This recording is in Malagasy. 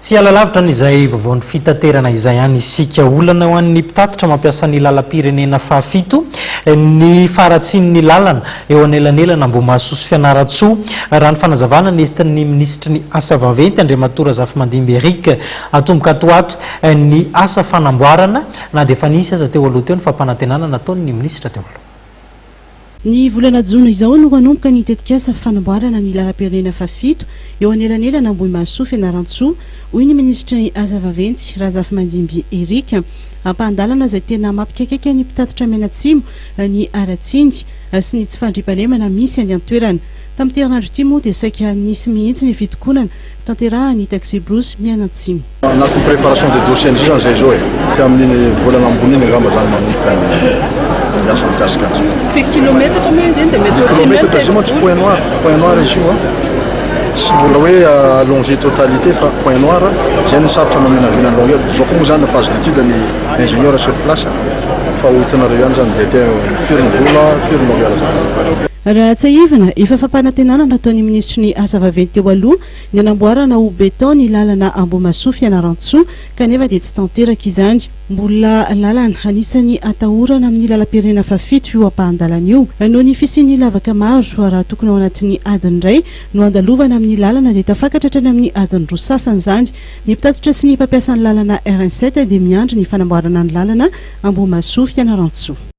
Tsy hiala lavitra an'izay vaovaon'ny fitaterana izay ihany isika. Olana ho an'ny mpitatitra mampiasa ny lalam-pirenena fahafito ny faharatsian'ny lalana eo anelanelan' Ambohimahasoa sy Fianarantsoa, raha ny fanazavana nentin'ny minisitry ny Asa vaventy, Andriamatoa Razafimandimby Eric. Hatomboka ato ho ato ny asa fanamboarana na dia efa nisy aza teo aloha teo ny fampanantenana nataon'ny minisitra teo aloha. Ny volana jona izao no hanomboka ny tetikasa fanamboarana ny lalam-pirenena fahafito eo anelanelan' Ambohimahasoa Fianarantsoa, hoy ny minisitry ny Asa vaventy, Razafimandimby Eric. Ampahan-dalana izay tena mampikaikaika ny mpitatitra mianatsimo ny haratsiny sy ny tsy fandriampahalemana misy any an-toerana. Tamin'ity herinandro ity moa dia saika nisy mihitsy ny fitokonana tanterahan'ny taxi-brousse mianatsimo. Anatin'ny préparation de dossier amin'izay zany zay zao e, aty amin'iny volana ambony iny angamba zany manomboka ny asa mikasika azy. Dia kilometatra moa izy iny dia mety Ny kilometatra izy io mantsy point noir, point noir izy io an, tsy mbola hoe allongé totalité fa point noir, zay no sarotra maminavina ny longueur, zao koa moa zany phase d'étude ny ingénieur sur place fa ho hitanareo ihany zany dia firy ny vola, firy ny longueur totale. Raha tsiahivina, efa fampanantenana nataon'ny minisitry ny asa vaventy teo aloha ny hanamboarana ho béton ny lalana Ambohimahasoa Fianarantsoa kanefa dia tsy tanteraka izany. Mbola lalana anisan'ny atahorana amin'ny lalam-pirenena fahafito io ampahan-dalana io. Noho ny fisian'ny lavaka maro, raha tokony ao anatin'ny adiny iray no andalovana amin'ny lalana dia tafakatra hatrany amin'ny adiny roa sasany izany. Ny mpitatitra sy ny mpampiasa ny lalana RN 7 dia miandry ny fanamboarana ny lalana Ambohimahasoa Fianarantsoa.